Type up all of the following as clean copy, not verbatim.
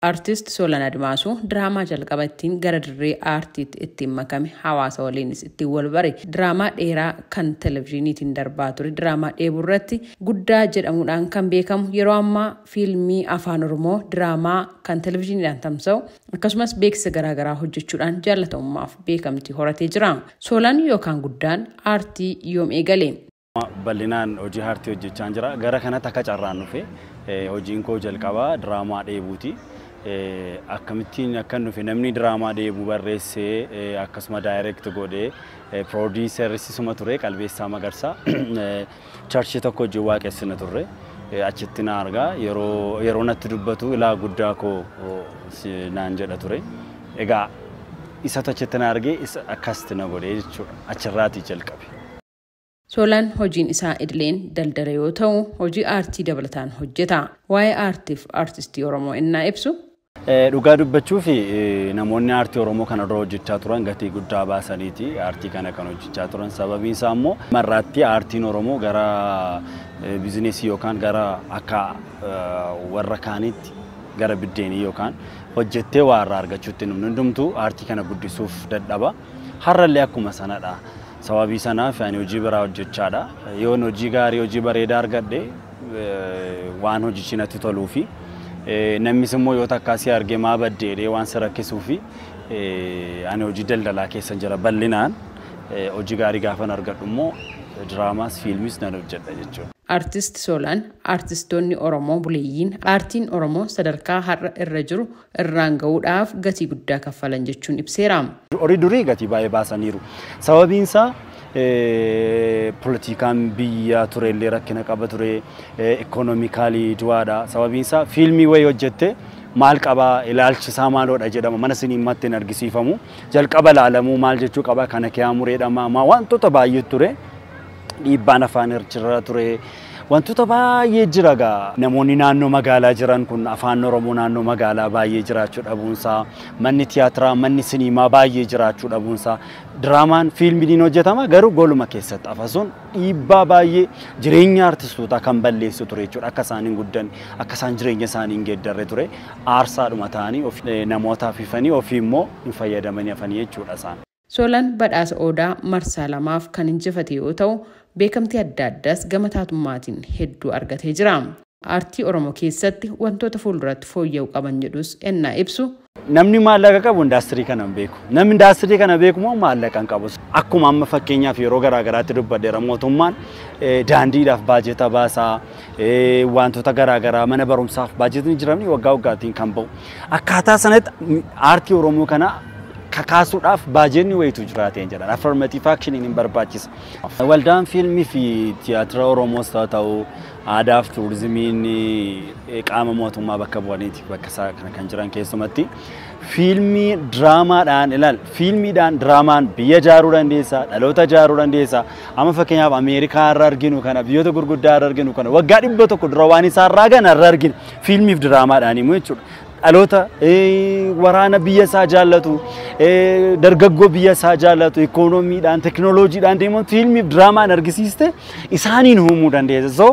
Artist Soolan Admaasuu diraamaa jalqaba ittiin gara dirree aartiitti ittiin makame, hawaasa waliinis ittiin wal bare, diraamaa dheeraa kan televezyiiniitiin darbaa ture, diraamaa dheebuu irratti Guddaa jedhamuudhaan kan beekamu, yeroo ammaa fiilmii Afaan Oromoo diraamaa kan televezyiiniidhaan tamsa'u, akkasumas beeksisa garaagaraa hojjechuudhaan jaallatamummaaf beekamtii horatee jira. Soolan yookaan Guddaan aartii yoom eegale? Bal'inaan hojii aartii hojjechaa jira. Gara kanatti akka carraan dhufe, hojiin koo jalqabaa diraamaa dheebuuti. Akkamittiin akka dhufe, namni diraamaa dheebuu barreessee akkasuma direct godhee producer isuma ture, Qalbeessaa Magarsaa. Church tokko hojii waaqessina turre. Achitti na argaa, yeroo natti dubbatu "Ilaa guddaa koo" naan jedha ture. Egaa isatu achitti na argee akkasitti na godhee jechuudha. Achirraatii jalqabe. Soolaan hojiin isaa idileen daldala yoo ta'u, hojii aartii dabalataan hojjeta. Waa'ee aartiif aartistii Oromoo innaa ibsu. Dhugaa dubbachuuf, namoonni aartii Oromoo kana dura hojjechaa turan gatii guddaa baasaniiti aartii kana kan hojjechaa turan. Sababiin isaa immoo marraatti aartiin Oromoo gara business yookaan gara akka warra kaaniitti gara biddeenii yookaan hojjettee waa irraa argachuutti namni hundumtuu aartii kana guddisuuf dadhaba. Har'allee akkuma sanadha. Sababii sanaaf ani hojii biraa hojjechaadha. Yoon hojii gaarii, hojii bareedaa argadhe, waan hojichi natti toluu fi namnis immoo yoo takkaa si arge maa baddeedhee waan si rakkisuu fi ani hojii daldalaa keessa jira bal'inaan. Hojii gaarii gaafan argadhu immoo diraamaas fiilmis nan hojjedha jechuudha. Artist Soolaan artistoonni Oromoo buleeyyiin aartiin Oromoo sadarkaa har'a irra jiru irraan gahuudhaaf gatii guddaa kaffalan jechuun ibseera. Horii durii gatii baay'ee baasaniiru. Sababiin isaa poolitikaan biyya turellee rakkina qaba ture, economically du'aadha. Sababiin isaa fiilmii wayii hojjette maal qabaa, ilaalchi isaa maaloodha jedhama, mana siniimaatti hin argisiifamu. Jalqaba laalamuu maal jechuu qaba, kana kiyaa mureedhama wantoota baay'ee ture. Dhiibbaan afaan irra ture. Wantoota baay'ee jira gaa. Namoonni naannoo magaalaa jiran kun afaan Oromoo naannoo magaalaa baay'ee jiraachuu dhabuunsaa, manni tiyaatiraa, manni siniimaa baay'ee jiraachuu dhabuunsaa, diraamaan fiilmiin hojjetama garuu goluma keessatti afasuun dhiibbaa baay'ee jireenya artistootaa kan balleessu ture jechuudha. Akka isaan hin guddanne, akka isaan jireenya isaanii hin geeddarre ture. Aarsaadhuma ta'anii namootaaf ifanii ofii immoo hin fayyadamanii hafanii jechuudha isaan. Soolaan badhaasa Odaa marsaa lamaaf kan injifate yoo ta'u, beekamtii adda addaas gama taatummaatiin hedduu argatee jira. Aartii Oromoo keessatti wantoota fuulduratti fooyya'uu qaban jedhus ennaa ibsu. Namni maallaqa qabu indaastirii kana hin beeku. Namni indaastirii kana beeku immoo maallaqa hin qabu. Akkuma amma fakkeenyaaf yeroo garaa garaatti dubbadheera, mootummaan daandiidhaaf baajeta baasaa, wantoota garaa garaa, mana barumsaaf baajetni jiramni waggaa waggaatiin kan bahu. Akkaataa sanatti aartii Oromoo kana kakaasuudhaaf baajenni wayitu jiraateen jedhan. Affirmative action hin barbaachisa. Waldaan fiilmii fi tiyaatira Oromoos haa ta'u, aadaa fi turizimiin qaama mootummaa bakka bu'aniiti bakka isaa kana kan jiran keessumatti. Fiilmii diraamaadhaan ilaal, fiilmiidhaan diraamaan biyya ijaaruu dandeessa, dhaloota ijaaruu dandeessa. Amma fakkeenyaaf Ameerikaa irra arginu kana, biyyoota gurguddaa irra arginu kana, waggaa 100 dura waan isaa irraa gana irra arginu fiilmiif diraamaadhaan himu jechuudha. Dhaloota waraana biyya isaa jaallatu, dargaggoo biyya isaa jaallatu, ikoonomiidhaan, teknooloojiidhaan deemuun fiilmiif diraamaan argisiiste isaaniin uumuu dandeessa. So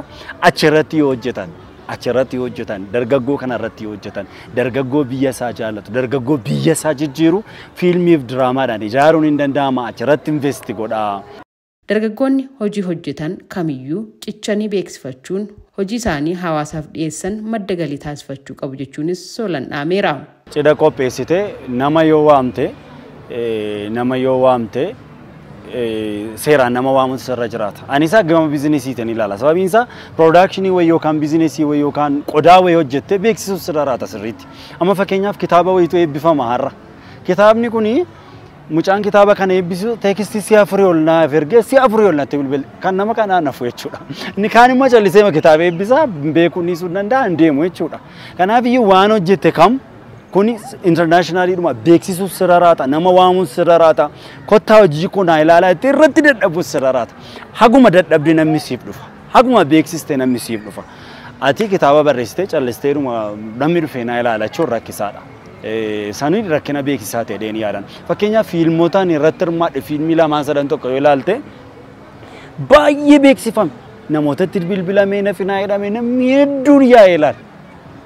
achirratti yoo hojjetan, achirratti yoo hojjetan, dargaggoo kana irratti yoo hojjetan, dargaggoo biyya isaa jaallatu, dargaggoo biyya isaa jijjiiru fiilmiif diraamaadhaan ijaaruun hin danda'ama, achirratti invest godhaa. Dargaggoonni hojii hojjetan kamiyyuu cichanii beeksifachuun hojii isaanii hawaasaaf dhiyeessan madda galii taasifachuu qabu jechuunis Soolan dhaameera. Cidha qopheessite nama yoo waamte seeraan nama waamutu sirra jiraata. Ani isaa gama businessiitiin ilaala. Sababiin isaa production wayii yookaan business wayii yookaan qodaa wayii hojjettee beeksisuuf sirra jiraata sirriitti. Amma fakkeenyaaf kitaaba wayiitu eebbifama har'a. Kitaabni kuni, mucaan kitaaba kana eebbisu text si'a afurii ol naaf ergee, si'a afurii ol natti bilbile, kan nama kanaa nafu jechuudha. Inni kaan immoo callisee kitaaba eebbisaa beekuu dhiisuu danda'a, hin deemu jechuudha. Kanaaf iyyuu waan hojjette kam kuni internationaliidhuma beeksisuuf sirra raata, nama waamuun sirra raata, kottaa hojii kun haa ilaalaa itti irratti dadhabuus sirra raata. Haguma dadhabde namni siif dhufa. Haguma beeksiste namni siif dhufa. Ati kitaaba barreessitee callisteedhuma namni dhufee naa ilaalachuun rakkisaadha. Sanii rakkina beeksisaa ta'ee yaadan. Fakkeenyaaf fiilmotaan irratti hirmaadhe, fiilmii lamaan sadan tokko yoo ilaalte, baay'ee beeksifame. Namootatti bilbilamee na finaa jedhame, namni hedduun yaa'ee ilaala.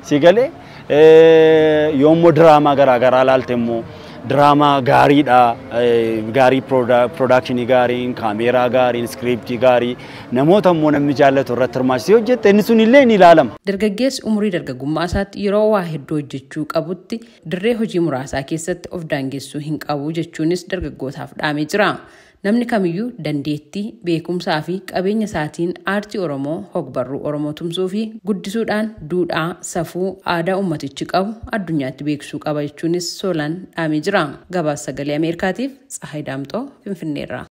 Si galee Yoommoo diraamaa garaagaraa ilaalte immoo diraamaa gaariidha. Gaarii, production gaariin, kaameeraa gaariin, iskiriiptii gaarii, namoota immoo namni jaallatu irratti hirmaachisee hojjette, inni sun illee ni ilaalama. Dargaggeessi umurii dargaggummaa isaatti yeroo waa hedduu hojjechuu qabutti dirree hojii muraasaa keessatti of daangessuu hin qabu jechuunis dargaggootaaf dhaamee jira. Namni kamiyyuu dandeettii, beekumsaa fi qabeenya isaatiin aartii Oromoo, hogbarruu Oromoo tumsuu fi guddisuudhaan duudhaa, safuu, aadaa ummatichi qabu addunyaatti beeksisuu qaba jechuunis Soolaan dhaamee jira. Gabaasa Sagalee Ameerikaatiif Tsahaay Daamxoo, Finfinneerraa.